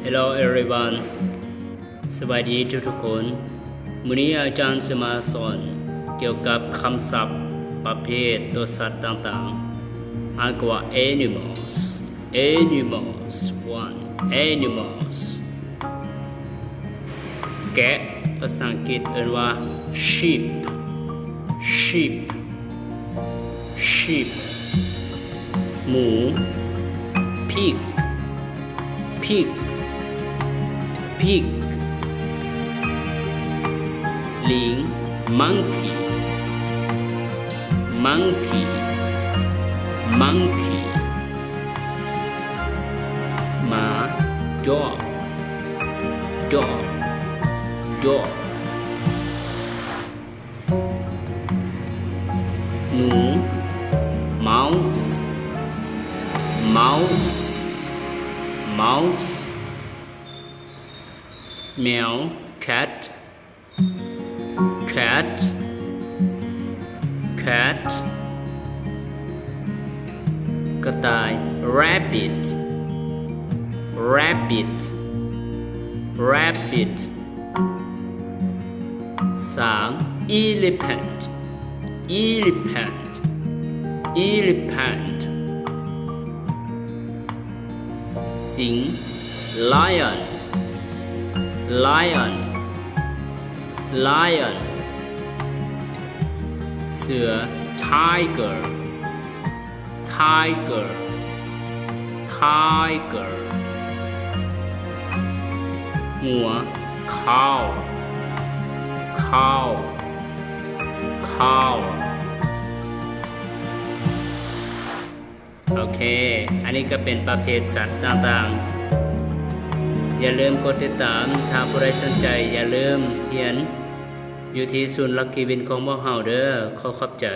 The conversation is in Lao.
Hello everyone ສະບາຍດີທຸກໆຄົນ. ມື້ນີ້ອາຈານຈະມາສອນກ່ຽວກັບຄຳສັບປະເພດຕົວສັດຕ່າງໆ ອ່ານວ່າ animals, animals, one, animals. ແກະ ພາສາອັງກິດເອີ້ນວ່າ sheep, sheep, sheep. ໝູ pig, pig, pig. ລີງ monkey, monkey, monkey. ໝາ dog, dog, dog. ໜູ mouse, mouse, mouse. ແມວ cat, cat, cat. ກະຕ່າຍ rabbit, rabbit, rabbit. ຊ້າງ elephant, elephant, elephant. ສິງ lion, lion, lion. ເສືອ tiger, tiger, tiger. ງົວ cow, cow, cow. ໂອເຄ ອັນນີ້ກໍເປັນປະເພດສັດຕ່າງໆ. ຢ່າລືມກົດຕິດຕາມ ຖ້າຜູ້ໃດສົນໃຈ ຢ່າລືມຮຽນຢູ່ທີ່ສູນລັກກີວິນຂອງພວກເຮົາເດີ້. ຂໍຂອບໃຈ.